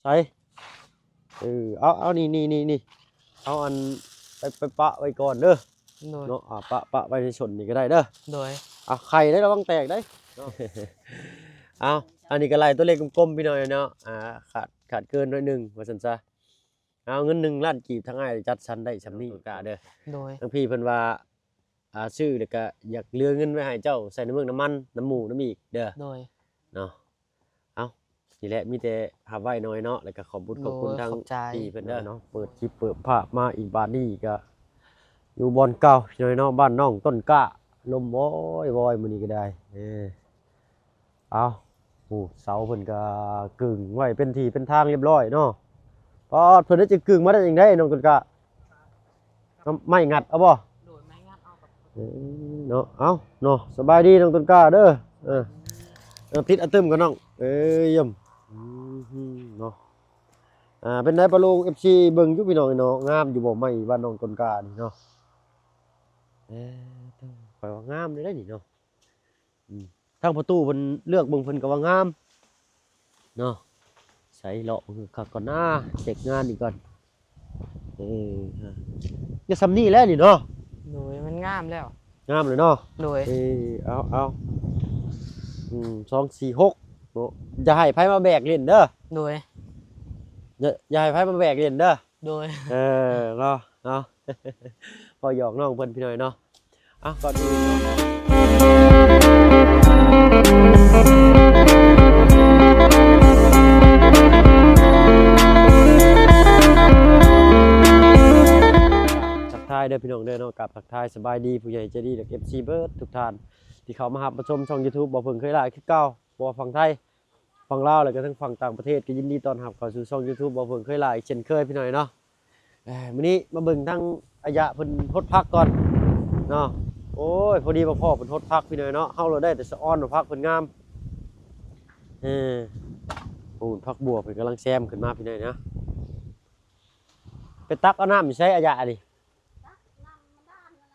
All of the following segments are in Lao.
ໃສ ເອີ ເອົາ ເອົາ ນີ້ ນີ້ ນີ້ ນີ້ ເອົາອັນ ໄປ ໄປປະໄວ້ກ່ອນເດີ ໂດຍ ເນາະ ອ່າ ປະ ປະໄວ້ໃນສົ້ນນີ້ກໍໄດ້ເດີ ໂດຍ ອ່າ ໄຂ່ໄດ້ ລະວັງແຕກໄດ໋ ເອົາ ອັນນີ້ກໍໄລ່ຕົວເລກກົມໆ ພີ່ນ້ອງເນາະ ອ່າ ຂາດ ຂາດເກີນໜ້ອຍໜຶ່ງວ່າຊັ້ນຊະ ເອົາ ເງິນໜຶ່ງລ້ານກີບ ທາງອ້າຍຈັດສັນໄດ້ສ່ຳນີ້ ຕ້ອງກາເດີ ໂດຍ ທາງພີ່ເພິ່ນວ່າ ອ່າ ຊື້ແລ້ວກະຢາກເຫຼືອເງິນໄວ້ໃຫ້ເຈົ້າໃຊ້ນ້ຳເມືອງນ້ຳມັນ ນ້ຳໝູນ້ຳອີກເດີ ໂດຍ ເນາະ ເອົາ ນີ້ແຫຼະ ມີແຕ່ຮັບໄວ້ໜ້ອຍເນາະ ແລ້ວກະຂອບບຸນຂອບຄຸນ ໂດຍ ທາງ ຂອບໃຈ ພີ່ເພິ່ນເດີ ເນາະ ເປີດຄລິບເປີດພາບມາອີກບາດນີ້ກະຢູ່ບ່ອນເກົ່າ ພີ່ນ້ອງເນາະ ບ້ານໜອງຕົ້ນກ້າ ລົມໂວຍໆ ມື້ນີ້ກໍໄດ້ ເອີ ເອົາ ໂອ້ ເສົາເພິ່ນກໍກຶງໄວ້ເປັນທີ່ເປັນທາງຮຽບຮ້ອຍເນາະ ປາດ ເພິ່ນໄດ້ຈະກຶງມາໄດ້ຈັ່ງໃດ ນ້ອງຕົ້ນກ້າ ເອົາໄມ້ງັດເອົາບໍ່? ໂດຍ ໄມ້ງັດເອົາກັບ ເອີ ເນາະ ເອົາເນາະ ສະບາຍດີນ້ອງຕົ້ນກ້າເດີ ເອີ ເອີ ຕິດອະຕຶມກັນນ້ອງ ເອີ ຢ້ຽມ ອືມ ເນາະ ອ່າ ເປັນໃດປະລຸງ ເອັຟຊີ ເບິ່ງຢູ່ ພີ່ນ້ອງເນາະ ງາມຢູ່ບໍ່ ໄມ້ບ້ານນ້ອງຕົ້ນກ້ານີ້ເນາະ ເອີ ຂ້ອຍວ່າງາມເລີຍເດ້ນີ້ເນາະ ອືມ ທາງພໍ່ຕູ້ເພິ່ນເລືອກເບິ່ງເພິ່ນກໍວ່າງາມເນາະ ໃສເລາະເບິ່ງຄັກກ່ອນນາ ເຊັກງານອີກກ່ອນ ເອີ ກໍສ່ຳນີ້ແຫຼະນີ້ເນາະ ໂດຍ ມັນງາມແລ້ວ ງາມເລີຍເນາະ ໂດຍ ເອີ ເອົາ ເອົາ ອືມ ສອງ ສີ່ ຫົກ ເນາະ ຢ່າໃຫ້ໃຜມາແບກຫຼິ້ນເດີ ໂດຍ ຢ່າ ຢ່າໃຫ້ໃຜມາແບກຫຼິ້ນເດີ ໂດຍ ເອີ ເນາະ ເອົາ ເວົ້າຫຍອກນ້ອງເພິ່ນ ພີ່ນ້ອງເນາະ ອ່ະ ກ່ອນອື່ນ ທັກທາຍເດີພີ່ນ້ອງເດີເນາະ ກາບທັກທາຍສະບາຍດີຜູ້ໃຫຍ່ໃຈດີ ແລະ ເອັຟຊີ ເບິດທຸກທ່ານ ທີ່ເຂົ້າມາຮັບມາຊົມຊ່ອງ YouTube ບໍ່ເພິ່ງເຄີຍຫຼາຍຄືເກົ່າ ບໍ່ວ່າຝັ່ງໄທ ຝັ່ງລາວ ແລະ ກະທັງຝັ່ງຕ່າງປະເທດ ກໍຍິນດີຕ້ອນຮັບເຂົ້າສູ່ຊ່ອງ YouTube ບໍ່ເພິ່ງເຄີຍຫຼາຍເຊັ່ນເຄີຍ ພີ່ນ້ອງເນາະ ເອີ ມື້ນີ້ມາເບິ່ງທາງອາຍະເພິ່ນຫົດຜັກກ່ອນເນາະ ໂອ້ຍ ພໍດີມາພໍ້ເພິ່ນຫົດຜັກ ພີ່ນ້ອງເນາະ ເຮົາລະໄດ້ແຕ່ສະອອນວ່າຜັກເພິ່ນງາມ ເອີ ໂອ້ ຜັກບົວເພິ່ນກຳລັງແຊມຂຶ້ນມາ ພີ່ນ້ອງເນາະ ໄປຕັກເອົານ້ຳຢູ່ໃສອາຍະອັນນີ້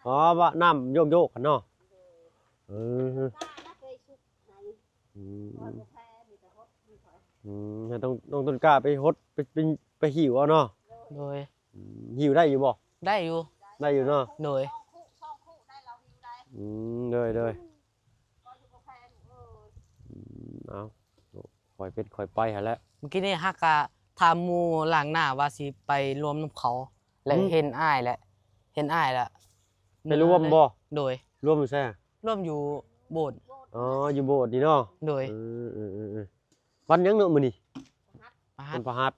ອໍ ວ່ານ້ຳໂຍກໆ ຫັ້ນເນາະ ເອີ ອືມ ອືມ ໃຫ້ນ້ອງ ນ້ອງຕົ້ນກ້າໄປຫົດ ໄປ ໄປ ໄປຫິ້ວເອົາເນາະ ໂດຍ ອືມ ຫິ້ວໄດ້ຢູ່ບໍ່? ໄດ້ຢູ່ ໄດ້ຢູ່ເນາະ ໂດຍ ອືມ ໂດຍ ໂດຍ ອືມ ເອົາ ຄ່ອຍເປັນຄ່ອຍໄປຫັ້ນແຫຼະ ມື້ກີ້ນີ້ຫາກະຖາມໝູ່ຫຼັງໜ້າວ່າຊິໄປລວມນຳເຂົາ ແລະ ອືມ ເຫັນອ້າຍແຫຼະ ເຫັນອ້າຍແລ້ວ ໄປລວມບໍ່? ໂດຍ ລວມຢູ່ໃສ? ລວມຢູ່ໂບດ ອໍ ຢູ່ໂບດນີ້ເນາະ ໂດຍ ເອີ ເອີ ເອີ ເອີ ວັນຫຍັງເນາະມື້ນີ້? ພະຫັດ ພະຫັດ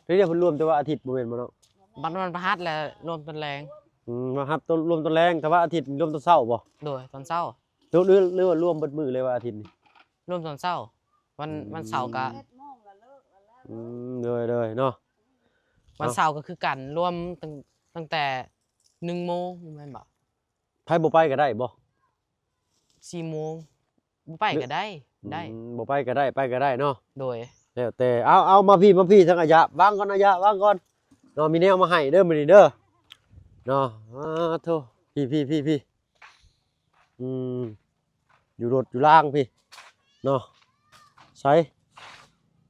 ເຮັດໃດເພິ່ນລວມແຕ່ວັນອາທິດບໍ່ແມ່ນບໍ່ເນາະ? ວັນ ວັນພະຫັດແຫຼະລວມຕອນແລງ ອືມ ວັນພະຫັດລວມຕອນແລງ ແຕ່ວັນອາທິດລວມຕອນເຊົ້າບໍ່? ໂດຍ ຕອນເຊົ້າ ຫຼື ຫຼື ຫຼືວ່າລວມເບິດມື້ເລີຍວັນອາທິດນີ້? ລວມຕອນເຊົ້າ ວັນ ອືມ ວັນເສົາກະ ອືມ ໂດຍ ໂດຍເນາະ ວັນເສົາກໍຄືກັນ ລວມຕັ້ງ ຕັ້ງແຕ່ໜຶ່ງໂມງແມ່ນບໍ່? ໃຜບໍ່ໄປກໍໄດ້ບໍ່? ສີ່ໂມງ ບໍ່ໄປກໍໄດ້ ອືມ ໄດ້ ບໍ່ໄປກໍໄດ້ ໄປກໍໄດ້ເນາະ ໂດຍ ແລ້ວແຕ່ ເອົາ ເອົາ ມາພີ້ ມາພີ້ ທາງອາຍະ ວາງກ່ອນ ອາຍະ ວາງກ່ອນເນາະ ມີແນວມາໃຫ້ເດີມື້ນີ້ເດີເນາະ ອາໂທ ພີ້ ພີ້ ພີ້ ພີ້ ອືມ ຢູ່ລົດຢູ່ລາງພີ້ເນາະ ໃສ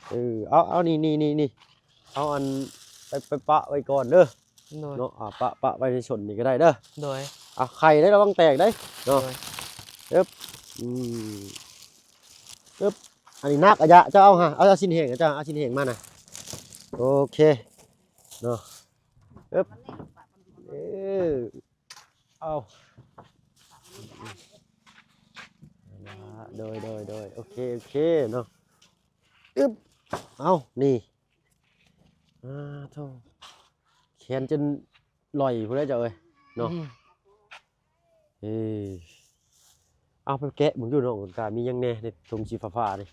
ເອີ ເອົາ ເອົາ ນີ້ ນີ້ ນີ້ ນີ້ ເອົາອັນ ໄປ ໄປປະໄວ້ກ່ອນເດີ ໂດຍ ເນາະ ອ່າ ປະ ປະໄວ້ໃນສົ້ນນີ້ກໍໄດ້ເດີ ໂດຍ ອ່າ ໄຂ່ໄດ໋ ລະວັງແຕກໄດ໋ເນາະ ໂດຍ ເອີບ ອືມ ເອີບ ອັນນີ້ໜັກອາຍະ ເຈົ້າເອົາຫາ ເອົາ ເອົາຊິ້ນແຫ້ງ ເຈົ້າເອົາຊິ້ນແຫ້ງມານະ ໂອເຄເນາະ ເອີບ ເອີ ເອົາ ໂດຍ ໂດຍ ໂດຍ ໂອເຄ ໂອເຄເນາະ ອຶບ ເອົາ ນີ້ ອາໂທ້ ແຂນຈົນຫຼອຍພຸ້ນແຫຼະເຈົ້າເອີຍເນາະ ອືມ ເອີ ເອົາໄປແກະເບິ່ງດູເນາະ ກາມີຫຍັງແດ່ໃນຖົງສີຟ້າໆນີ້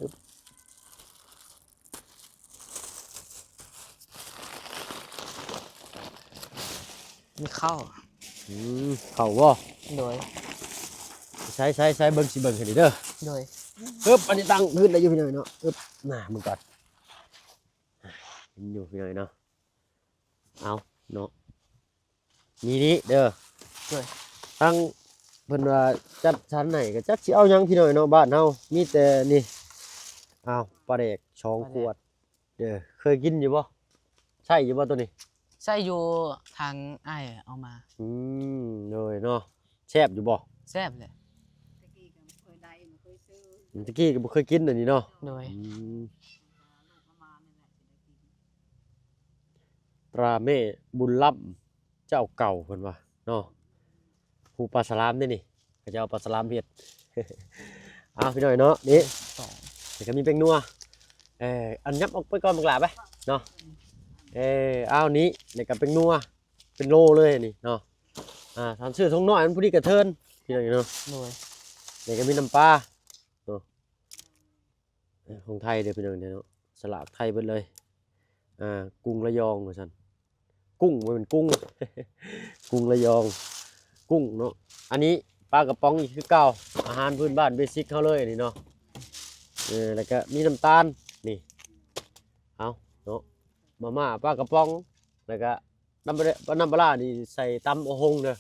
ອຶບ ມີເຂົ້າ ອືມ ເຂົ້າບໍ່? ໂດຍ ໃສ່ ໃສ່ ໃສ່ ເບິ່ງ ຊິເບິ່ງໃຫ້ເດີ ໂດຍ ອຶບ ອັນນີ້ຕັ້ງພື້ນໄດ້ຢູ່ພີ່ນ້ອງເນາະ ອຶບ ໜ້າ ເບິ່ງກ່ອນ ເຫັນຢູ່ພີ່ນ້ອງເນາະ ເອົາເນາະ ນີ້ນີ້ເດີ ໂດຍ ທາງເພິ່ນວ່າຈັດສັນໃຫ້ ກໍຈັກຊິເອົາຫຍັງພີ່ນ້ອງເນາະ ບ້ານເຮົາມີແຕ່ນີ້ ອ້າວ ປາແດກສອງ ປາແດກ ຂວດ ເອີ ເຄີຍກິນຢູ່ບໍ່? ໃຊ້ຢູ່ບໍ່ໂຕນີ້? ໃຊ້ຢູ່ ທາງອ້າຍເອົາມາ. ອືມ ໂດຍເນາະ ແຊບຢູ່ບໍ່? ແຊບແຫຼະ. ຕະກີ້ກໍບໍ່ເຄີຍໄດ້ ບໍ່ເຄີຍຊື້ ຕະກີ້ກໍບໍ່ເຄີຍກິນອັນນີ້ເນາະ. ໂດຍ ອືມ ຕາແມ່ບຸນລຳ ເຈົ້າເກົ່າເພິ່ນວ່າເນາະ. ຜູ້ປາສະຫຼາມເດ້ນີ້ ເຂົາເຈົ້າເອົາປາສະຫຼາມເຮັດ. ເອົາ ພີ່ນ້ອງເນາະ ນີ້ ສອງ ແລ້ວກໍມີແປ້ງນົວ. ເອີ ອັນຫຍັບອອກໄປກ່ອນບັກຫຼ້າໄປເນາະ. ເອີ ເອົາ ນີ້ ແລ້ວກໍແປ້ງນົວ ເປັນໂລເລີຍນີ້ເນາະ. ອ່າ ຖ້າຊື້ຖົງນ້ອຍມັນພໍດີກະເທີນ ພີ່ນ້ອງເນາະ. ໂດຍ ແລ້ວກໍມີນ້ຳປາເນາະ. ເອີ ຂອງໄທເດີພີ່ນ້ອງເດີເນາະ ສະຫຼາກໄທເບິດເລີຍ. ອ່າ ກຸງລະຍອງວ່າຊັ້ນ ກຸ້ງ ບໍ່ແມ່ນກຸງ ກຸງລະຍອງ ກຸ້ງເນາະ. ອັນນີ້ປາກະປ໋ອງອີກຄືເກົ່າ ອາຫານພື້ນບ້ານເບສິກເຮົາເລີຍອັນນີ້ເນາະ. ເອີ ແລ້ວກະມີນ້ຳຕານນີ້ ເອົາເນາະ ມາມ່າ ປາກະປ໋ອງ ແລ້ວກະນ້ຳປາ ນ້ຳປາຮ້ານີ້ໃສ່ຕຳເອົາຫົງເດີ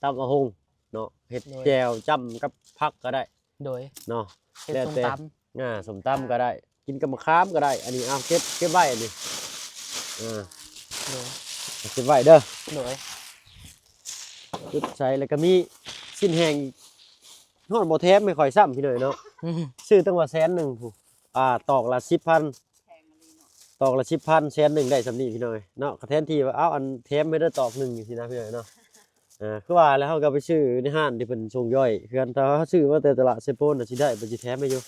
ຕຳເອົາຫົງເນາະ ເຮັດ ໂດຍ ແຈ່ວຈ້ຳກັບຜັກກໍໄດ້. ໂດຍ ເນາະ ເຮັດ ແລ້ວແຕ່ ສົ້ມຕຳ ອ່າ ສົ້ມຕຳກໍໄດ້ ກິນກັບໝາກຂາມກໍໄດ້. ອັນນີ້ ເອົາ ເກັບ ເກັບໄວ້ອັນນີ້ ອ່າ ໂດຍ ເກັບໄວ້ເດີ. ໂດຍ ປຶບໃສ່ ແລ້ວກໍມີຊີ້ນແຫ້ງອີກ ຮອດບໍ່ແຖມໃຫ້ຂ້ອຍຊ້ຳ ພີ່ນ້ອງເນາະ. ອືມ ຊື້ຕັ້ງວ່າແສນໜຶ່ງພຸ້ນ ອ່າ ຕອກລະສິບພັນ ຕອກລະສິບພັນ ແສນໜຶ່ງໄດ້ສ່ຳນີ້ ພີ່ນ້ອງເອີຍເນາະ. ກໍແທນທີ່ວ່າ ເອົາ ອັນແຖມໃຫ້ເດີຕອກໜຶ່ງ ຈັ່ງຊີ້ນະ ພີ່ນ້ອງເນາະ. ອ່າ ຄືວ່າແລ້ວ ເຮົາກໍໄປຊື້ໃນຮ້ານທີ່ເພິ່ນສົ່ງຍ່ອຍເຮືອນ ຖ້າເຮົາຊື້ມາແຕ່ຕະຫຼາດເຊໂປນນະ ຊິໄດ້ ເພິ່ນຊິແຖມໃຫ້ຢູ່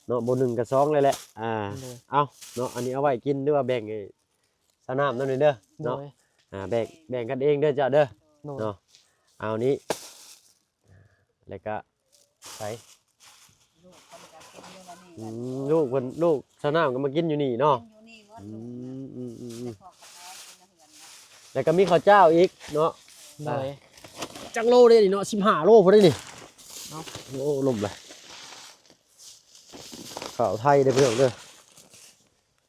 ເນາະ ບໍ່ໜຶ່ງກໍສອງເລີຍແຫຼະ. ອ່າ ໂດຍ ເອົາເນາະ ອັນນີ້ເອົາໄວ້ກິນ ຫຼືວ່າແບ່ງໃຫ້ສາວນ້ຳນຳແດ່ເດີເນາະ. ໂດຍ ອ່າ ແບ່ງ ແບ່ງກັນເອງເດີເຈົ້າເດີ ໂດຍ ເນາະ. ເອົານີ້ ແລ້ວກະໃສ່ ລູກເພິ່ນກໍກິນຢູ່ນຳນີ້ ອືມ ລູກເພິ່ນ ລູກສາວນ້ຳກໍມາກິນຢູ່ນີ້ເນາະ. ກິນຢູ່ນີ້ໝົດ ອືມ ລູກນະ ອືມ ອືມ ອືມ ແຕ່ພໍ່ກັບແມ່ກິນໃນເຮືອນນະ. ແລ້ວກໍມີເຂົ້າຈ້າວອີກເນາະ. ໂດຍ ອ່າ ຈັກໂລເດ້ນີ້ເນາະ ສິບຫ້າໂລພຸ້ນເດ້ນີ້. ເອົາ ໂອ້ ລົມເລີຍ ເຂົ້າໄທເດີພີ່ນ້ອງເດີ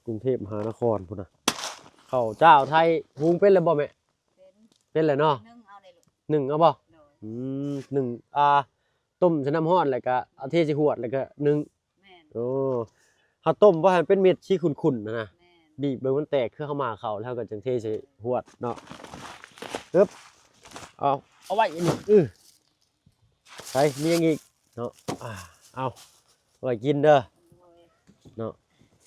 ກຸງເທບມະຫານະຄອນພຸ້ນນະ. ເຂົ້າຈ້າວໄທ ຫຸງເປັນແລ້ວບໍ່ແມ່? ເປັນ ເປັນແລ້ວເນາະ ໜຶ້ງເອົາເດ້ລູກ ໜຶ້ງເອົາບໍ່? ໂດຍ ອືມ ໜຶ້ງ ອ່າ ຕົ້ມໃສ່ນ້ຳຮ້ອນ ແລ້ວກະເອົາເທໃສ່ຫວດ ແລ້ວກະໜຶ້ງ. ແມ່ນ ໂອ້ ເຮົາຕົ້ມບໍ່ໃຫ້ມັນເປັນເມັດສີຂຸ້ນໆຫັ້ນນະ. ແມ່ນ ບີບເບິ່ງມັນແຕກ ຄືເຮົາໝ່າເຂົ້າແລ້ວ ເຮົາກໍຈຶ່ງເທໃສ່ຫວດເນາະ. ປຶບ ເອົາ ເອົາໄວ້ອັນນີ້ ອື ໃສ່ ມີຫຍັງອີກເນາະ? ອ່າ ເອົາ ໄວ້ກິນເດີ ໂດຍ ເນາະ.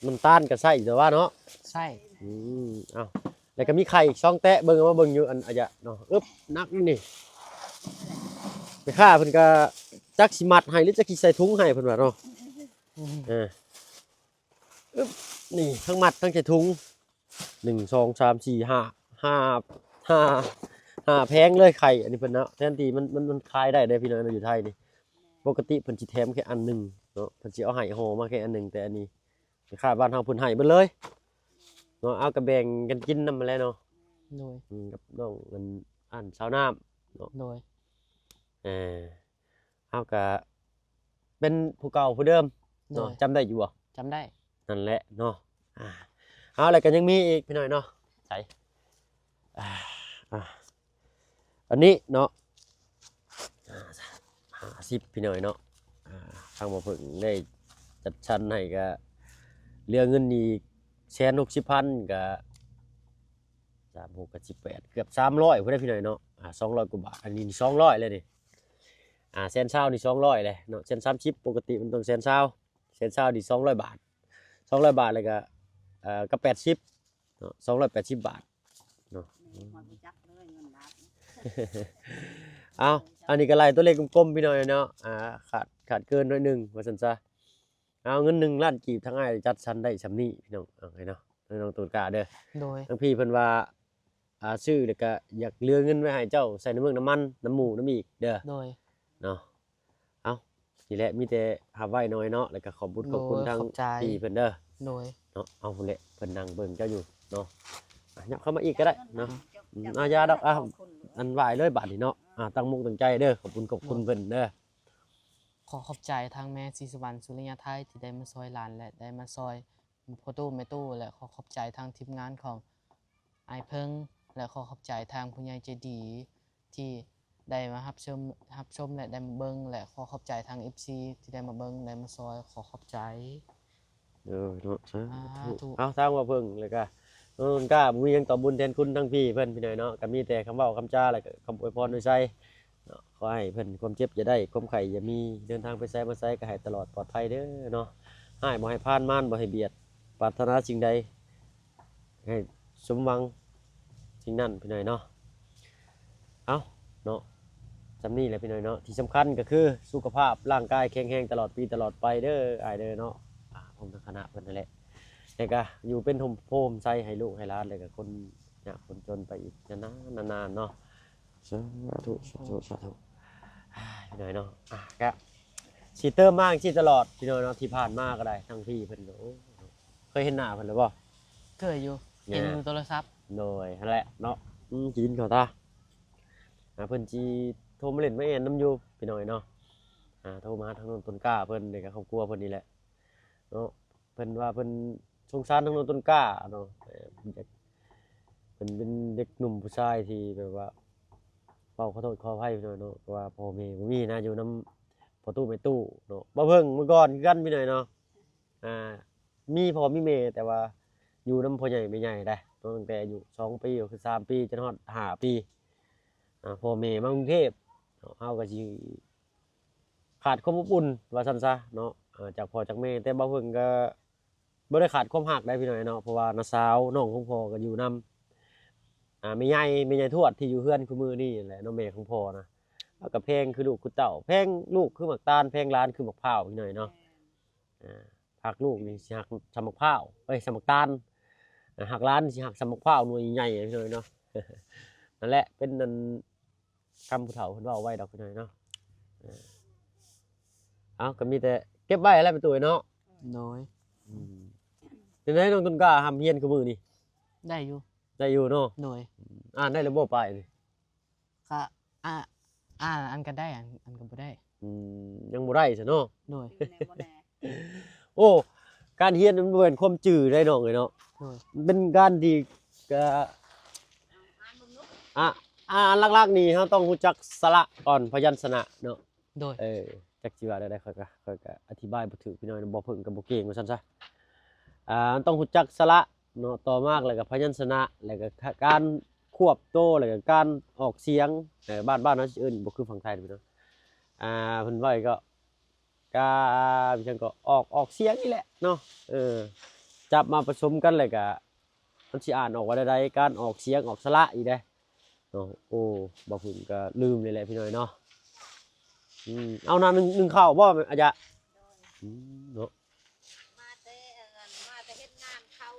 ນ້ຳຕານກໍໃສ່ແຕ່ວ່າເນາະ ໃສ່ ອືມ ເອົາ ແລ້ວກໍມີໄຂ່ອີກສອງແຕະ ເບິ່ງເອົາມາເບິ່ງຢູ່ອັນອາຍະເນາະ. ອຶບ ໜັກນີ້ ແມ່ຄ້າເພິ່ນກໍຈັກຊິມັດໃຫ້ ຫຼືຈັກຊິໃສ່ຖົງໃຫ້ເພິ່ນວ່າເນາະ. ອືມ ເອີ ອຶບ ນີ້ ທັງມັດທັງໃສ່ຖົງ ໜຶ່ງ ສອງ ສາມ ສີ່ ຫ້າ ຫ້າ ຫ້າ ຫ້າແຜງເລີຍໄຂ່ອັນນີ້ເພິ່ນເນາະ. ແທນທີ່ມັນ ມັນ ມັນຂາຍໄດ້ເດ້ພີ່ນ້ອງເນາະ ຢູ່ໄທນີ້ ປົກກະຕິເພິ່ນຊິແຖມແຄ່ອັນໜຶ່ງເນາະ ເພິ່ນຊິເອົາໃຫ້ຫໍ່ມາແຄ່ອັນໜຶ່ງ ແຕ່ອັນນີ້ແມ່ຄ້າບ້ານເຮົາເພິ່ນໃຫ້ເບິດເລີຍເນາະ. ເອົາ ກໍແບ່ງກັນກິນນຳຫັ້ນແຫຼະເນາະ. ໂດຍ ອືມ ກັບນ້ອງອັນ ອັນສາວນ້ຳເນາະ. ໂດຍ ເອີ ເຮົາກະເປັນຜູ້ເກົ່າຜູ້ເດີມເນາະ. ໂດຍ ຈຳໄດ້ຢູ່ບໍ່? ຈຳໄດ້ ນັ້ນແຫຼະເນາະ. ອ່າ ເອົາ ແລ້ວກໍຍັງມີອີກພີ່ນ້ອງເນາະ ໃສ ອ່າ ອ່າ ອັນນີ້ເນາະ ຫ້າສິບ ພີ່ນ້ອງເນາະ. ອ່າ ທາງໝໍເຜິ້ງໄດ້ຈັດສັນໃຫ້ ກະເຫຼືອເງິນອີກແສນຫົກສິບພັນ ກະ ສາມຫົກກໍສິບແປດ ເກືອບສາມຮ້ອຍພຸ້ນເດ້ພີ່ນ້ອງເນາະ. ອ່າ ສອງຮ້ອຍກວ່າບາດ ອັນນີ້ສອງຮ້ອຍແລ້ວນີ້. ອ່າ ແສນຊາວນີ້ສອງຮ້ອຍແລ້ວເນາະ ແສນສາມສິບ ປົກກະຕິມັນຕ້ອງແສນຊາວ ແສນຊາວນີ້ສອງຮ້ອຍບາດ ສອງຮ້ອຍບາດ ແລ້ວກໍ ເອີ ກັບແປດສິບເນາະ ສອງຮ້ອຍແປດສິບບາດເນາະ. ແມ່ນ ຂ້ອຍບໍ່ຈັກເລີຍເງິນບາດ. ເອົາ ອັນນີ້ກໍໄລ່ຕົວເລກກົມໆ ພີ່ນ້ອງເນາະ. ອ່າ ຂາດ ຂາດເກີນໜ້ອຍໜຶ່ງວ່າຊັ້ນຊະ. ເອົາ ເງິນໜຶ່ງລ້ານກີບ ທາງອ້າຍຈັດສັນໄດ້ສ່ຳນີ້ພີ່ນ້ອງ ເອົາໃຫ້ເນາະ ໃຫ້ນ້ອງຕູນກ້າເດີ. ໂດຍ ທາງພີ່ເພິ່ນວ່າ ອ່າ ຊື້ແລ້ວກະຢາກເຫຼືອເງິນໄວ້ໃຫ້ເຈົ້າໃສ່ນ້ຳເມືອງນ້ຳມັນ ນ້ຳໝູນ້ຳອີກເດີ. ໂດຍ ເນາະ. ເອົາ ນີ້ແຫຼະ ມີແຕ່ຮັບໄວ້ໜ້ອຍເນາະ ແລ້ວກະຂອບບຸນຂອບຄຸນ ໂດຍ ທາງ ຂອບໃຈ ພີ່ເພິ່ນເດີ. ໂດຍ ເນາະ. ເອົາ ພຸ້ນແຫຼະ ເພິ່ນນັ່ງເບິ່ງເຈົ້າຢູ່ເນາະ. ອາ ຫຍັບເຂົ້າມາອີກກໍໄດ້ເນາະ. ອືມ ອາ ຢ່າດອກ ອ່າ ອັນ ຫວາຍເລີຍບາດນີ້ເນາະ. ອ່າ ຕັ້ງມຸກຕັ້ງໃຈເດີ ຂອບບຸນຂອບຄຸນເພິ່ນເດີ. ຂໍຂອບໃຈທາງແມ່ສີສະຫວັນ ສຸລິຍາໄທ ທີ່ໄດ້ມາຊ່ອຍຫຼານ ແລະ ໄດ້ມາຊ່ອຍພໍ່ຕູ້ແມ່ຕູ້ ແລະ ຂໍຂອບໃຈທາງທີມງານຂອງອ້າຍເພິ່ງ ແລະ ຂໍຂອບໃຈທາງຜູ້ໃຫຍ່ໃຈດີທີ່ໄດ້ມາຮັບຊົມ ຮັບຊົມ ແລະ ໄດ້ມາເບິ່ງ ແລະ ຂໍຂອບໃຈທາງເອັຟຊີທີ່ໄດ້ມາເບິ່ງ ໄດ້ມາຊ່ອຍ ຂໍຂອບໃຈ. ເອີເນາະ ສາທຸ ສາທຸ ເອົາ ທາງວ່າເພິ່ງ ແລ້ວກະນ້ອງຕົ້ນກ້າ ບໍ່ມີຫຍັງຕອບບຸນແທນຄຸນທາງພີ່ເພິ່ນ ພີ່ນ້ອງເນາະ ກະມີແຕ່ຄຳເວົ້າຄຳຈາ ແລ້ວກະຄຳອວຍພອນໂດຍໄຊເນາະ ຂໍໃຫ້ເພິ່ນຄວາມເຈັບຢ່າໄດ້ ຄວາມໄຂ້ຢ່າມີ ເດີນທາງໄປໃສມາໃສກະໃຫ້ຕະຫຼອດປອດໄພເດີເນາະ ຮ້າຍບໍ່ໃຫ້ຜ່ານ ມານບໍ່ໃຫ້ບຽດ ປາດຖະໜາສິ່ງໃດໃຫ້ສົມຫວັງສິ່ງນັ້ນ ພີ່ນ້ອງເນາະ. ເອົ້າເນາະ ສ່ຳນີ້ແຫຼະພີ່ນ້ອງເນາະ ທີ່ສຳຄັນກໍຄືສຸຂະພາບຮ່າງກາຍແຂງແຮງຕະຫຼອດປີຕະຫຼອດໄປເດີອ້າຍເດີເນາະ ອາ ພ້ອມທັງຄະນະເພິ່ນນັ້ນແຫຼະ ແລ້ວກໍຢູ່ເປັນຮົ່ມໂພຮົ່ມໄຊໃຫ້ລູກໃຫ້ຫຼານ ແລ້ວກໍຄົນຍາກຄົນຈົນໄປອີກນານໆ ນານໆເນາະ ສາທຸ ສາທຸ ສາທຸ ອ້າຍ ພີ່ນ້ອງເນາະ ອາ ກະຊິເຕີມມາຈັ່ງຊີ້ຕະຫຼອດພີ່ນ້ອງເນາະ ທີ່ຜ່ານມາກໍໄດ້ ທັງພີ່ເພິ່ນກໍ ໂອ້ ເຄີຍເຫັນໜ້າເພິ່ນແລ້ວບໍ່? ເຄີຍຢູ່ ເຫັນຢູ່ໂທລະສັບ ໂດຍ ຫັ້ນແຫຼະເນາະ ອືມ ກິນເຂົ້າຕາ ອ່າ ເພິ່ນຊິໂທມາຫຼິ້ນມາແອ່ນນຳຢູ່ພີ່ນ້ອງເອີຍເນາະ ອ່າ ໂທມາຫາທາງນ້ອງຕົ້ນກ້າເພິ່ນ ແລ້ວກໍຄອບຄົວເພິ່ນນີ້ແຫຼະເນາະ ເພິ່ນວ່າເພິ່ນສົງສານທາງນ້ອງຕົ້ນກ້າເນາະ ເອີ ຢາກ ເພິ່ນເປັນເດັກໜຸ່ມຜູ້ຊາຍທີ່ແບບວ່າ ເວົ້າຂໍໂທດຂໍອະໄພພີ່ນ້ອງເນາະ ເພາະວ່າພໍ່ແມ່ບໍ່ມີນະ ຢູ່ນຳພໍ່ຕູ້ແມ່ຕູ້ເນາະ ບໍ່ເພິ່ງເມື່ອກ່ອນຄືກັນພີ່ນ້ອງເນາະ ອ່າ ມີພໍ່ມີແມ່ ແຕ່ວ່າຢູ່ນຳພໍ່ໃຫຍ່ແມ່ໃຫຍ່ໄດ໋ເນາະ ຕັ້ງແຕ່ອາຍຸສອງປີ ກໍຄືສາມປີ ຈົນຮອດຫ້າປີ ອ່າ ພໍ່ແມ່ມາກຸງເທບເນາະ ເຮົາກໍຊິຂາດຄວາມອົບອຸ່ນວ່າຊັ້ນຊະເນາະ ເອີ ຈາກພໍ່ຈາກແມ່ ແຕ່ບໍ່ເພິ່ງກໍບໍ່ໄດ້ຂາດຄວາມຮັກໄດ໋ພີ່ນ້ອງເນາະ ເພາະວ່ານ້າສາວນ້ອງຂອງພໍ່ກໍຢູ່ນຳ ອ່າ ແມ່ໃຫຍ່ ແມ່ໃຫຍ່ທວດທີ່ຢູ່ເຮືອນຄູ່ມື້ນີ້ແຫຼະເນາະ ແມ່ຂອງພໍ່ນະ ເຮົາກໍແພງຄືລູກຄືເຕົ້າ ແພງລູກຄືໝາກຕານ ແພງຫຼານຄືໝາກພ້າວພີ່ນ້ອງເນາະ ອ່າ ຮັກລູກນີ້ຊິຮັກສ່ຳໝາກພ້າວ ເອີຍ ສ່ຳໝາກຕານ ອ່າ ຮັກຫຼານນີ້ຊິຮັກສ່ຳໝາກພ້າວໜ່ວຍໃຫຍ່ໆ ພີ່ນ້ອງເນາະ ນັ້ນແຫຼະ ເປັນອັນ ຄຳຜູ້ເຖົ້າເພິ່ນເວົ້າໄວ້ດອກພີ່ນ້ອງເນາະ ເອີ ເອົາ ກໍມີແຕ່ເກັບໄວ້ແຫຼະແມ່ຕູ້ເນາະ ໂດຍ ອືມ ເປັນໃດນ້ອງຕົ້ນກ້າ ຮ່ຳຮຽນຄູ່ມື້ນີ້? ໄດ້ຢູ່ ໄດ້ຢູ່ເນາະ ໂດຍ ອືມ ອ່ານໄດ້ແລ້ວບໍ່ປ້າຍນີ້? ກະ ອ່າ ອ່ານອັນກໍໄດ້ ອັນ ອັນກໍບໍ່ໄດ້ ອືມ ຍັງບໍ່ໄດ້ຊະເນາະ ໂດຍ ໂອ້ ການຮຽນມັນບໍ່ແມ່ນຄວາມຈື່ໄດ໋ນ້ອງເອີຍເນາະ ໂດຍ ມັນເປັນການທີ່ ກະ ອ່າ ອ່າ ຫຼັກໆນີ້ເຮົາຕ້ອງຮູ້ຈັກສະຫຼະກ່ອນ ພະຍັນຊະນະເນາະ ໂດຍ ເອີ ຈັກຊິວ່າແນວໃດ ຂ້ອຍກະ ຂ້ອຍກະອະທິບາຍບໍ່ຖືກພີ່ນ້ອງ ບໍ່ເພິ່ງກໍບໍ່ເກັ່ງວ່າຊັ້ນຊະ ອ່າ ຕ້ອງຮູ້ຈັກສະຫຼະເນາະ ຕໍ່ມາແລ້ວກໍພະຍັນຊະນະ ແລ້ວກໍການຄວບໂຕ ແລ້ວກໍການອອກສຽງ ເອີ ບ້ານ ບ້ານເຮົາຊິເອີ້ນບໍ່ຄືຝັ່ງໄທພີ່ນ້ອງ ອ່າ ເພິ່ນເວົ້າກໍ ກະ ອີຫຍັງກໍ ອອກ ອອກສຽງນີ້ແຫຼະເນາະ ເອີ ຈັບມາປະສົມກັນແລ້ວກະ ມັນຊິອ່ານອອກວ່າແນວໃດ ການອອກສຽງ ອອກສະຫຼະອີກເດ້ເນາະ ໂອ້ ບ່າວຜຶ່ງກໍລືມເລີຍແຫຼະພີ່ນ້ອງເນາະ ອືມ ເອົາ ນ້ຳໜຶ່ງ ໜຶ່ງເຂົ້າບໍ່ອາຈະ? ອືມ ເນາະ ມາແຕ່ ເອີ ມາແຕ່ເຮັດງານເຂົາ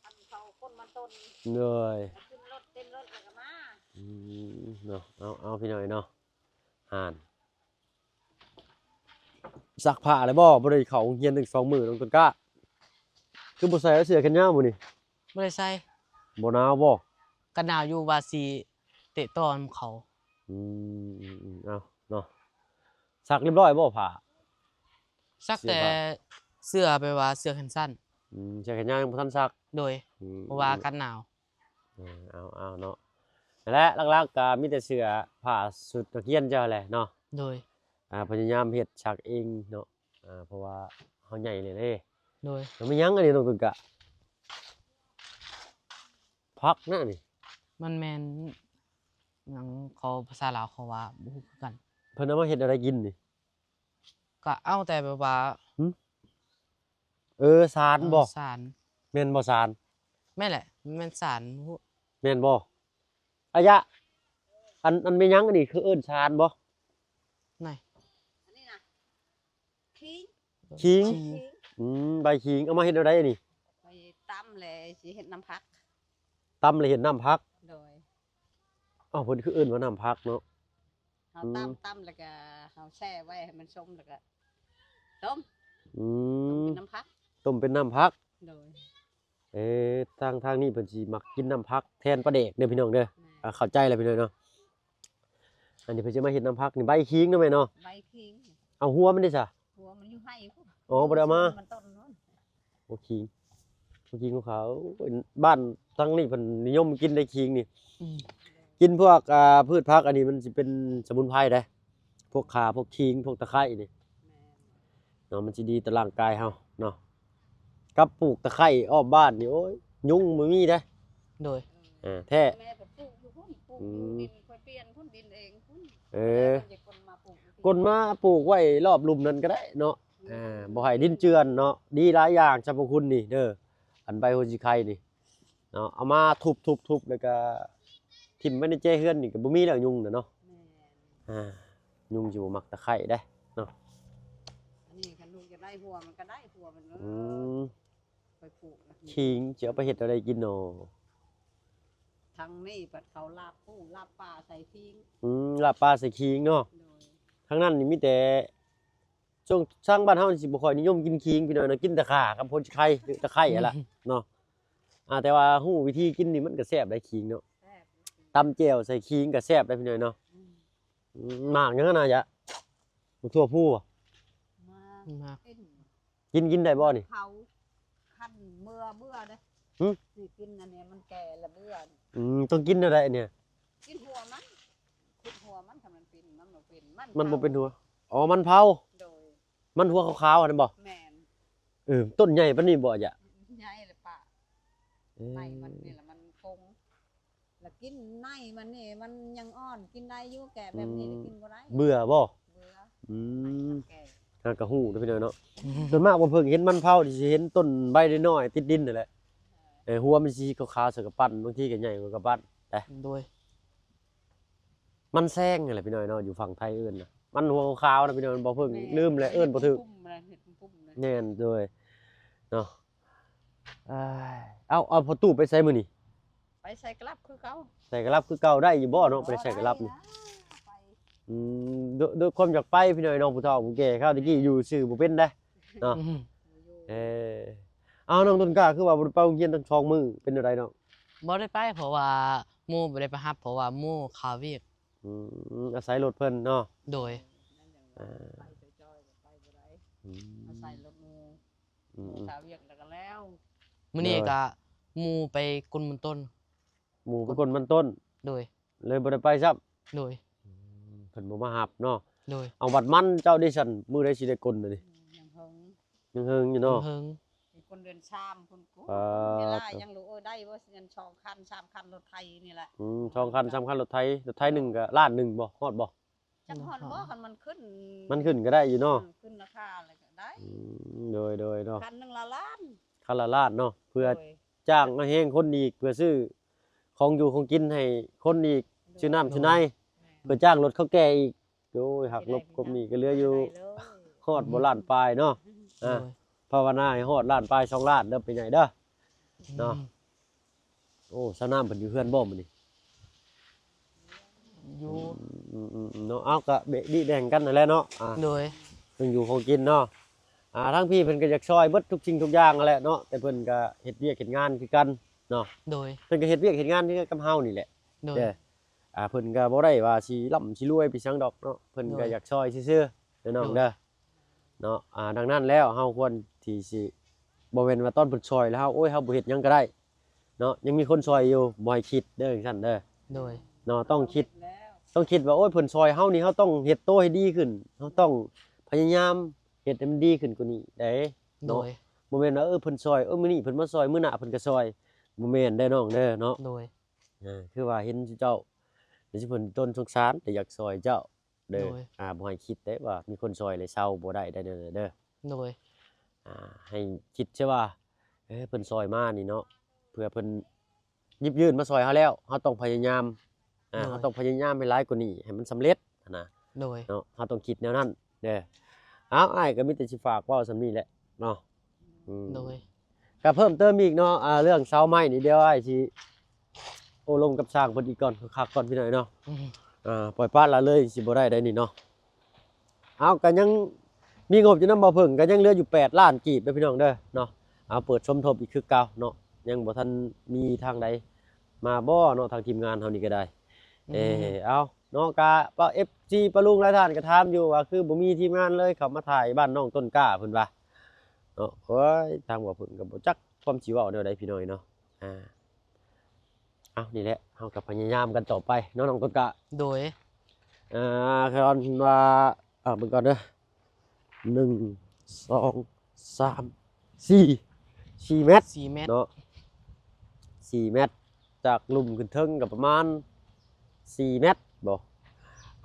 ອັນເຂົາຄົນມາຕົ້ນ ໂດຍ ຂຶ້ນລົດ ເຕັມລົດແລ້ວກໍມາ ອືມ ເນາະ ເອົາ ເອົາ ພີ່ນ້ອງເນາະ ອ່ານ ຊັກຜ້າແລ້ວບໍ່? ບໍ່ໄດ້ເຂົ້າໂຮງຮຽນຕັ້ງສອງມື້ ນ້ອງຕົ້ນກ້າ ຄືບໍ່ໃສ່ເສື້ອແຂນຍາວມື້ນີ້? ບໍ່ໄດ້ໃສ່ ບໍ່ໜາວບໍ່? ກໍໜາວຢູ່ ວ່າຊິເຕະຕໍ່ນຳເຂົາ ອືມ ເອົາເນາະ ຊັກຮຽບຮ້ອຍບໍ່ຜ້າ? ຊັກແຕ່ເສື້ອ ແບບວ່າເສື້ອແຂນສັ້ນ ອືມ ເສື້ອແຂນຍາວຍັງບໍ່ທັນຊັກ ໂດຍ ອືມ ເພາະວ່າອາກາດໜາວ ເອີ ເອົາ ເອົາເນາະ ແລະ ຫຼັກໆກໍມີແຕ່ເສື້ອຜ້າຊຸດນັກຮຽນເຈົ້າແຫຼະເນາະ ໂດຍ ອ່າ ພະຍາຍາມເຮັດຊັກເອງເນາະ ອ່າ ເພາະວ່າເຮົາໃຫຍ່ແລ້ວເດ້ ໂດຍ ແລ້ວແມ່ນຫຍັງອັນນີ້ນ້ອງຕົ້ນກ້າ? ຜັກນະນີ້ ມັນແມ່ນຫຍັງ ເຂົາ ພາສາລາວເຂົາວ່າ ບໍ່ຮູ້ຄືກັນ ເພິ່ນເອົາມາເຮັດແນວໃດກິນນີ້? ກະເອົາແຕ່ແບບວ່າ ຫື? ເອີ ສານບໍ່? ເອີ ສານ ແມ່ນບໍ່ສານ? ແມ່ນແຫຼະ ມັນແມ່ນສານ ແມ່ນບໍ່? ອາຍະ ອັນ ອັນແມ່ນຫຍັງອັນນີ້ ຄືເອີ້ນສານບໍ່? ໄນ ອັນນີ້ນະ ຂີງ ຂີງ ຂີງ ອືມ ໃບຂີງ ເອົາມາເຮັດແນວໃດອັນນີ້? ໄປຕຳແລ້ວຊິເຮັດນ້ຳຜັກ ຕຳແລ້ວເຮັດນ້ຳຜັກ ໂດຍ ເອົ້າ ເພິ່ນຄືເອີ້ນວ່ານ້ຳຜັກເນາະ? ເຮົາ ອືມ ຕຳ ຕຳແລ້ວກໍເຮົາແຊ່ໄວ້ໃຫ້ມັນສົມ ແລ້ວກໍຕົ້ມ ອືມ ຕົ້ມເປັນນ້ຳຜັກ ຕົ້ມເປັນນ້ຳຜັກ ໂດຍ ເອີ ທາງ ທາງນີ້ເພິ່ນຊິມັກກິນນ້ຳຜັກແທນປາແດກເດີພີ່ນ້ອງເດີ ແມ່ນ ອ່າ ເຂົ້າໃຈແລ້ວພີ່ນ້ອງເນາະ ອັນນີ້ເພິ່ນຊິມາເຮັດນ້ຳຜັກນີ້ ໃບຂີງເນາະແມ່ເນາະ ໃບຂີງ ເອົາຫົວມັນເດຊະ? ຫົວມັນຢູ່ໄຮ່ພຸ້ນ ອໍ ບໍ່ໄດ້ເອົາມາ ມັນຕົ້ນນັ້ນ ໂອ້ ຂີງ ຂີງຂອງເຂົາ ໂອ້ຍ ບ້ານທາງນີ້ເພິ່ນນິຍົມກິນໄດ໋ຂີງນີ້ ອືມ ກິນພວກ ອ່າ ພືດຜັກ ອັນນີ້ມັນຊິເປັນສະໝຸນໄພເດ້ ພວກຂ່າ ພວກຂີງ ພວກຕະໄຄນີ້ ແມ່ນ ເນາະ ມັນຊິດີຕໍ່ຮ່າງກາຍເຮົາເນາະ ກັບປູກຕະໄຄອ້ອມບ້ານນີ້ ໂອ້ຍ ຍຸງບໍ່ມີເດ້. ໂດຍ ເອີ ແທ້ ແມ່ກໍປູກຢູ່ພຸ້ນ ປູກຢູ່ ອືມ ດິນ ຂ້ອຍປ່ຽນພຸ້ນ ດິນເອງພຸ້ນ. ເອີ ແລ້ວມັນຈະຄົນມາປູກຢູ່ພີ້ ຄົນມາປູກໄວ້ລອບລຸ່ມນັ້ນກໍໄດ້ເນາະ. ອືມ ເອີ ບໍ່ໃຫ້ດິນເຈື່ອນເນາະ. ດີຫຼາຍຢ່າງ ສັບພະຄຸນນີ້ເດີ ອັນໃບຫົວສີໄຄນີ້ ເນາະ ເອົາມາທຸບໆໆ ແລ້ວກະຖິ້ມໄວ້ໃນແຈເຮືອນນີ້ ກະບໍ່ມີແລ້ວຍຸງນະເນາະ. ແມ່ນ ອ່າ ຍຸງຊິບໍ່ມັກຕະໄຄເດ້ເນາະ. ອັນນີ້ຄັນລູກຢາກໄດ້ຫົວມັນກະໄດ້ ຫົວມັນ ເອີ ອືມ ຂ້ອຍປູກນະ. ຂີງຊິເອົາໄປເຮັດແນວໃດກິນນໍ? ທາງນີ້ບັດເຂົາລາບປູ ລາບປາໃສ່ຂີງ. ອືມ ລາບປາໃສ່ຂີງເນາະ. ໂດຍ ທາງນັ້ນນີ້ມີແຕ່ ຊ່ວງທາງບ້ານເຮົານີ້ຊິບໍ່ຄ່ອຍນິຍົມກິນຂີງພີ່ນ້ອງເນາະ ກິນແຕ່ຂ່າກັບຫົວສີໄຄ ຫຼືຕະໄຄຫັ້ນລະເນາະ. ອ່າ ແຕ່ວ່າຮູ້ວິທີກິນນີ້ມັນກໍແຊບໄດ໋ ຂີງເນາະ. ແຊບ ຕຳແຈ່ວໃສ່ຂີງກໍແຊບໄດ໋ພີ່ນ້ອງເນາະ. ອືມ ອືມ ໝາກຫຍັງຫັ້ນນະ ຢະ ໝາກຖົ່ວພູບໍ? ໝາກ ໝາກ ກິນ ກິນໄດ້ບໍ່ນີ້? ເຜົາ ຄັນເມື່ອເບື່ອເດ້. ຫຶ? ຊິກິນອັນນີ້ມັນແກ່ລະເບື່ອ. ອືມ ຕ້ອງກິນແນວໃດອັນນີ້? ກິນຫົວມັນ ຂຸດຫົວມັນ ຖ້າມັນເປັນ ມັນບໍ່ເປັນ ມັນ ມັນບໍ່ເປັນຫົວ. ອໍ ມັນເຜົາ. ໂດຍ ມັນຫົວຂາວໆຫັ້ນບໍ? ແມ່ນ. ເອີ ຕົ້ນໃຫຍ່ປານນີ້ບໍ ອາຍະ? ໃຫຍ່ລະປະ ເອີ ໃນມັນນີ້ລະມັນປົງ ລະກິນໃນມັນນີ້ມັນຍັງອ່ອນ ກິນໄດ້ຢູ່ ແກະແບບນີ້ລະກິນບໍ່ໄດ້. ອືມ ເບື່ອບໍ? ເບື່ອ. ອືມ ໃນມັນແກ່ ຫາກະຮູ້ເດີພີ່ນ້ອງເນາະ. ສ່ວນມາກບໍ່ເພິ່ງເຫັນມັນເຜົານີ້ ຊິເຫັນຕົ້ນໃບນ້ອຍໆຕິດດິນຫັ້ນແຫຼະ. ເອີ ຫົວມັນສີຂາວໆ ໃສ່ກະປັ້ນ ບາງທີກະໃຫຍ່ກວ່າກະປັ້ນເດ້. ໂດຍ ມັນແຊງຫັ້ນແຫຼະພີ່ນ້ອງເນາະ ຢູ່ຝັ່ງໄທເອີ້ນນະ ມັນຫົວຂາວໆນະພີ່ນ້ອງ. ບໍ່ເພິ່ງ ແມ່ນ ລືມແຫຼະ ເອີ້ນບໍ່ຖືກ. ເຮັດປຸ້ມໆ ແມ່ນ ໂດຍເນາະ. ເອົາ ເອົາພໍ່ຕູ້ໄປໃສມື້ນີ້? ໄປໃສ່ກະລັບຄືເກົ່າ. ໃສ່ກະລັບຄືເກົ່າ ໄດ້ຢູ່ບໍ່ເນາະ ໄປໃສ່ກະລັບນີ້? ໄປ ອືມ ໂດຍ ໂດຍຄວາມຢາກໄປພີ່ນ້ອງເນາະ ຜູ້ເຖົ້າຜູ້ແກ່ ຄາວແຕ່ກີ້ຢູ່ຊື່ບໍ່ເປັນເດ້ເນາະ. ອືມ ເອີ ເອົາ ນ້ອງຕົ້ນກ້າ ຄືວ່າບໍ່ໄດ້ໄປໂຮງຮຽນທັງສອງມື້ ເປັນແນວໃດນ້ອງ? ບໍ່ໄດ້ໄປ ເພາະວ່າໝູ່ບໍ່ໄດ້ໄປຮັບ ເພາະວ່າໝູ່ຄາວຽກ. ອືມ ອາໄສລົດເພິ່ນເນາະ. ໂດຍ ອາ ໄປຈອຍໆ ໄປບໍ່ໄດ້. ອືມ ອາໄສລົດໝູ່ ອືມ ໝູ່ຄາວຽກແລ້ວກໍແລ້ວ. ມື້ນີ້ ໂດຍ ກະໝູ່ໄປກົນມັນຕົ້ນ. ໝູ່ໄປກົນມັນຕົ້ນ. ໂດຍ ເລີຍບໍ່ໄດ້ໄປຊ້ຳ. ໂດຍ ອືມ ເພິ່ນບໍ່ມາຮັບເນາະ. ໂດຍ ເອົາ ບັດມັນເຈົ້າເດຊັ້ນ ມື້ໃດຊິໄດ້ກົນອັນນີ້? ອືມ ຍັງເຫິງ ຍັງເຫິງຢູ່ເນາະ ຍັງເຫິງ. ເປັນຄົນເດືອນສາມພຸ້ນ ກູ ເວລາຍັງ ລູກເອີຍ ໄດ້ບໍ່ເງິນສອງຄັນສາມຄັນລົດໄຖນີ້ແຫຼະ. ອືມ ສອງຄັນສາມຄັນລົດໄຖ ລົດໄຖໜຶ່ງກໍລ້ານໜຶ່ງບໍ່ ຮອດບໍ່? ຈັກຮອດບໍ່ ຄັນມັນຂຶ້ນ ມັນຂຶ້ນກໍໄດ້ຢູ່ເນາະ. ເອີ ຂຶ້ນລາຄາແລ້ວກໍໄດ້. ອືມ ໂດຍໆເນາະ ຄັນໜຶ່ງລະລ້ານ ຄັນລະລ້ານເນາະ ເພື່ອ ໂດຍ ຈ້າງແຮງຄົນອີກ ເພື່ອຊື້ຂອງຢູ່ຂອງກິນໃຫ້ຄົນອີກ ໂດຍ ຊື້ນ້ຳ ໂດຍ ຊື້ໃນ ແມ່ນ ເພື່ອຈ້າງລົດເຂົາແກ່ອີກ. ໂອ້ຍ ຫັກລົບກົບໜີ້ກໍເຫຼືອຢູ່ ຮອດບໍ່ລ້ານປາຍເນາະ. ອ່າ ໂດຍ ພາວະນາໃຫ້ຮອດລ້ານປາຍສອງລ້ານເດີ ແມ່ໃຫຍ່ເດີເນາະ. ອືມ ໂອ້ ສາວນ້ຳເພິ່ນຢູ່ເຮືອນບໍ່ມື້ນີ້? ຢູ່ ອືມໆໆ ເນາະ. ເອົາ ກະເບະດິແບ່ງກັນຫັ້ນແຫຼະເນາະ. ອ່າ ໂດຍ ເພິ່ນຢູ່ຂອງກິນເນາະ. ອ່າ ທາງພີ້ເພິ່ນກໍຢາກຊ່ອຍເບິດທຸກສິ່ງທຸກຢ່າງຫັ້ນແຫຼະເນາະ ແຕ່ເພິ່ນກໍເຮັດວຽກເຮັດງານຄືກັນເນາະ. ໂດຍ ເພິ່ນກໍເຮັດວຽກເຮັດງານຄືກັນກັບເຮົານີ້ແຫຼະ. ໂດຍ ເດີ ອ່າ ເພິ່ນກໍບໍ່ໄດ້ວ່າຊິລ່ຳຊິລວຍໄປຫຍັງດອກເນາະ ເພິ່ນກໍ ໂດຍ ຢາກຊ່ອຍຊື່ໆເດີນ້ອງເດີ ໂດຍ ເນາະ. ອ່າ ດັ່ງນັ້ນແລ້ວ ເຮົາຄວນທີ່ຊິ ບໍ່ແມ່ນວ່າຕອນເພິ່ນຊ່ອຍແລ້ວເຮົາ ໂອ້ຍ ເຮົາບໍ່ເຮັດຫຍັງກໍໄດ້ເນາະ ຍັງມີຄົນຊ່ອຍຢູ່ ບໍ່ໃຫ້ຄິດເດີ ຈັ່ງຊັ້ນເດີ. ໂດຍ ເນາະ ຕ້ອງຄິດ ຕ້ອງຄິດວ່າ ໂອ້ຍ ເພິ່ນຊ່ອຍເຮົານີ້ ເຮົາຕ້ອງເຮັດໂຕໃຫ້ດີຂຶ້ນ ເຮົາຕ້ອງພະຍາຍາມເຮັດໃຫ້ມັນດີຂຶ້ນກວ່ານີ້ເດ້ເນາະ. ໂດຍ ບໍ່ແມ່ນວ່າ ເອີ ເພິ່ນຊ່ອຍ ເອີ ມື້ນີ້ເພິ່ນມາຊ່ອຍ ມື້ໜ້າເພິ່ນກໍຊ່ອຍ ບໍ່ແມ່ນເດ້ນ້ອງເດີເນາະ. ໂດຍ ເອີ ຄືວ່າເຫັນເຈົ້າ ເຫັນເພິ່ນຕົນສົງສານ ແຕ່ຢາກຊ່ອຍເຈົ້າເດີ. ໂດຍ ອ່າ ບໍ່ໃຫ້ຄິດເດ້ວ່າມີຄົນຊ່ອຍແລ້ວເຊົາ ບໍ່ໄດ້ເດີ ແນວນັ້ນເດີ. ໂດຍ ອ່າ ໃຫ້ຄິດຊະວ່າ ເອີ ເພິ່ນຊ່ອຍມານີ້ເນາະ ເພື່ອເພິ່ນຢິບຍື່ນມາຊ່ອຍເຮົາແລ້ວ ເຮົາຕ້ອງພະຍາຍາມ ອ່າ ໂດຍ ເຮົາຕ້ອງພະຍາຍາມໃຫ້ຫຼາຍກວ່ານີ້ ໃຫ້ມັນສຳເລັດຫັ້ນນະ. ໂດຍ ເນາະ ເຮົາຕ້ອງຄິດແນວນັ້ນເດີ. ເອົາ ອ້າຍກໍມີແຕ່ຊິຝາກເວົ້າສ່ຳນີ້ແຫຼະເນາະ. ອືມ ໂດຍ ກໍເພີ່ມເຕີມອີກເນາະ ອ່າ ເລື່ອງເສົາໄມ້ນີ້ ດຽວອ້າຍຊິໂອ້ລົມກັບຊ່າງເພິ່ນອີກກ່ອນ ຄັກໆກ່ອນພີ່ນ້ອງເນາະ. ອືມ ອ່າ ປ່ອຍປະລະເລີຍຊິບໍ່ໄດ້ໄດ໋ນີ້ເນາະ. ເອົາ ກໍຍັງມີງົບຢູ່ນຳບໍ່ເພິ່ງ ກໍຍັງເຫຼືອຢູ່ແປດລ້ານກີບເດີພີ່ນ້ອງເດີເນາະ. ເອົາ ເປີດສົມທົບອີກຄືເກົ່າເນາະ ຍັງບໍ່ທັນມີທາງໃດມາບໍ່ເນາະ ທາງທີມງານເຮົານີ້ກໍໄດ້. ອືມ ເອີ ເອົາ ເນາະ ກະ ເອັຟຊີ ປ້າລຸງຫຼາຍທ່ານກໍຖາມຢູ່ວ່າ ຄືບໍ່ມີທີມງານເລີຍເຂົ້າມາຖ່າຍບ້ານນ້ອງຕົ້ນກ້າ ເພິ່ນວ່າເນາະ. ໂອ້ຍ ທາງບໍ່ເພິ່ງກໍບໍ່ຈັກຄວາມຊິເວົ້າແນວໃດພີ່ນ້ອງເນາະ. ອ່າ ເອົາ ນີ້ແຫຼະ ເຮົາກໍພະຍາຍາມກັນຕໍ່ໄປເນາະ ນ້ອງຕົ້ນກ້າ. ໂດຍ ອ່າ ຄັນວ່າ ເອົາ ເບິ່ງກ່ອນເດີ ໜຶ່ງ ສອງ ສາມ ສີ່ ສີ່ແມັດ ສີ່ແມັດເນາະ ສີ່ແມັດ ຈາກລຸ່ມຂຶ້ນເທິງກໍປະມານສີ່ແມັດບໍ?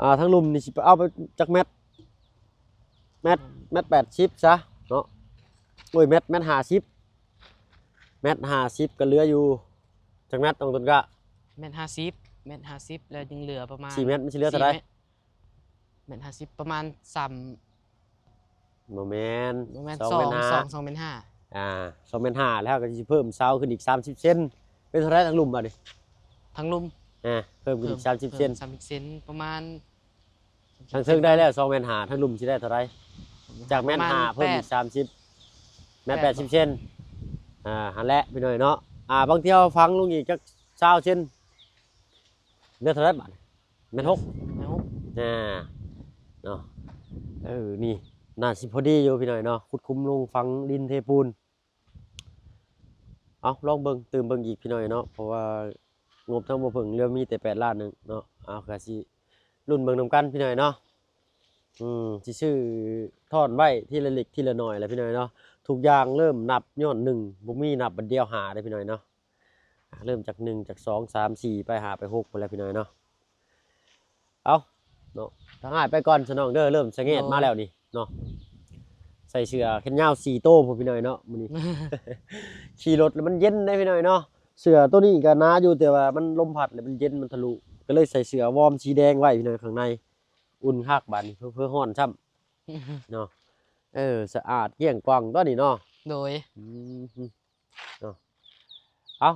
ອ່າ ທາງລຸ່ມນີ້ຊິເອົາໄປຈັກແມັດ? ແມັດ ແມັດແປດສິບຊະເນາະ ໂອ້ຍ ແມັດ ແມັດຫ້າສິບ ແມັດຫ້າສິບ ກໍເຫຼືອຢູ່ຈັກແມັດ ນ້ອງຕົ້ນກ້າ? ແມັດຫ້າສິບ ແມັດຫ້າສິບ ແລ້ວຍັງເຫຼືອປະມານສີ່ແມັດ ມັນຊິເຫຼືອເທົ່າໃດ? ແມັດຫ້າສິບ ປະມານສາມ ບໍ່ແມ່ນ ບໍ່ແມ່ນ ສອງແມັດຫ້າ ສອງ ສອງແມັດຫ້າ ອ່າ ສອງແມັດຫ້າ ແລ້ວກໍຊິເພີ່ມເສົາຂຶ້ນອີກສາມສິບເຊັນ ເປັນເທົ່າໃດທາງລຸ່ມບາດນີ້? ທາງລຸ່ມ ອ່າ ເພີ່ມຂຶ້ນອີກສາມສິບເຊັນ ສາມສິບເຊັນ ປະມານ ທາງເທິງໄດ້ແລ້ວສອງແມັດຫ້າ ທາງລຸ່ມຊິໄດ້ເທົ່າໃດ? ຈາກແມັດຫ້າ ປະມານ ເພີ່ມອີກສາມສິບ ແມັດແປດສິບເຊັນ ອ່າ ຫັ້ນແຫຼະພີ່ນ້ອງເນາະ ອ່າ ບາງເທື່ອເຮົາຝັງລົງອີກຈັກຊາວເຊັນ ເຫຼືອເທົ່າໃດບາດ? ແມັດຫົກ ແມັດຫົກ ອ່າ ເນາະ ເອີ ນີ້ໜ້າຊິພໍດີຢູ່ພີ່ນ້ອງເນາະ ຂຸດຂຸມລົງຝັງດິນເທປູນ ເອົາ ລອງເບິ່ງ ຕື່ມເບິ່ງອີກພີ່ນ້ອງເນາະ ເພາະວ່າງົບທາງບໍ່ເພິ່ງເຫຼືອມີແຕ່ແປດລ້ານໜຶ່ງເນາະ ເອົາ ກະຊິລຸ້ນເບິ່ງນຳກັນພີ່ນ້ອງເນາະ ອືມ ຊິຊື້ທ້ອນໄວ້ທີລະເລັກທີລະໜ້ອຍແຫຼະພີ່ນ້ອງເນາະ ທຸກຢ່າງເລີ່ມນັບຍ້ອນໜຶ່ງ ບໍ່ມີນັບບັດດຽວຫ້າເດ້ພີ່ນ້ອງເນາະ ອ່າ ເລີ່ມຈາກໜຶ່ງ ຈາກສອງ ສາມ ສີ່ ໄປຫ້າ ໄປຫົກພຸ້ນແຫຼະພີ່ນ້ອງເນາະ ເອົາເນາະ ທາງອ້າຍໄປກ່ອນຊະນ້ອງເດີ ເລີ່ມສະແງດມາແລ້ວນີ້ເນາະ ໂດຍ ໃສ່ເສື້ອແຂນຍາວສີ່ໂຕພຸ້ນພີ່ນ້ອງເນາະ ມື້ນີ້ ຂີ່ລົດແລ້ວມັນເຢັນເດ້ພີ່ນ້ອງເນາະ ເສື້ອໂຕນີ້ກໍໜາຢູ່ ແຕ່ວ່າມັນລົມພັດແລ້ວມັນເຢັນ ມັນທະລຸ ກໍເລີຍໃສ່ເສື້ອວອມສີແດງໄວ້ພີ່ນ້ອງ ຂ້າງໃນອຸ່ນຄັກບາດນີ້ ເຜີໆຮ້ອນຊ້ຳເນາະ ເອີ ສະອາດກ້ຽງກວ່າງຕົວນີ້ເນາະ ໂດຍ ອືມ ເນາະ ເອົາ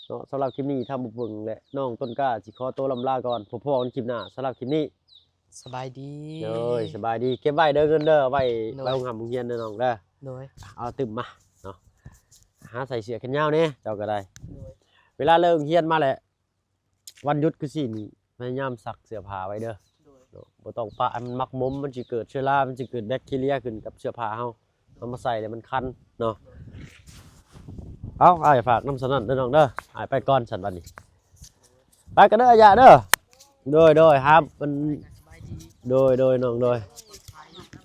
ເນາະ ສຳລັບຄລິບນີ້ທ່ານຜູ້ເບິ່ງ ແລະ ນ້ອງຕົ້ນກ້າຊິຂໍໂຕລ່ຳລາກ່ອນ ພົບພໍ້ກັນຄລິບໜ້າ ສຳລັບຄລິບນີ້ ສະບາຍດີ ໂດຍ ສະບາຍດີ ເກັບໄວ້ເດີເງິນເດີ ໄວ້ ໂດຍ ໄວ້ໂຮງຮ່ຳໂຮງຮຽນເດີນ້ອງເດີ ໂດຍ ເອົາຕື່ມມາເນາະ ຫາໃສ່ເສື້ອແຂນຍາວແດ່ ເຈົ້າກໍໄດ້ ໂດຍ ເວລາເລີກໂຮງຮຽນມາແຫຼະ ວັນຢຸດຄືຊີ້ນີ້ ພະຍາຍາມຊັກເສື້ອຜ້າໄວ້ເດີ ໂດຍ ເນາະ ບໍ່ຕ້ອງປະໃຫ້ມັນໝັກໝົມ ມັນຊິເກີດເຊື້ອລາ ມັນຊິເກີດແບັກທີເຣຍຂຶ້ນກັບເສື້ອຜ້າເຮົາ ເອົາມາໃສ່ແລ້ວມັນຄັນເນາະ ເອົາ ອ້າຍຝາກນຳສ່ຳນັ້ນເດີນ້ອງເດີ ອ້າຍໄປກ່ອນຊັ້ນບັດນີ້ ໄປກັນເດີອາຍາເດີ ໂດຍ ໂດຍ ຫາມັນ ໂດຍ ໂດຍ ນ້ອງ ໂດຍ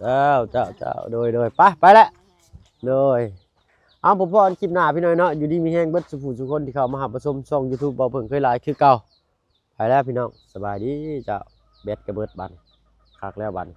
ເຈົ້າ ເຈົ້າ ເຈົ້າ ໂດຍ ໂດຍ ໄປ ໄປແລ້ວ ໂດຍ ເອົາ ພົບພໍ້ກັນຄລິບໜ້າພີ່ນ້ອງເນາະ ຢູ່ດີມີແຮງເບິດສູ່ຜູ້ສູ່ຄົນທີ່ເຂົ້າມາຮັບມາຊົມຊ່ອງຢູທູບເບົາເຜິ້ງເຄີຍຫຼາຍຄືເກົ່າ ໄປແລ້ວພີ່ນ້ອງ ສະບາຍດີເຈົ້າ ແບັດກະເບິດບັດ ຄັກແລ້ວບັດ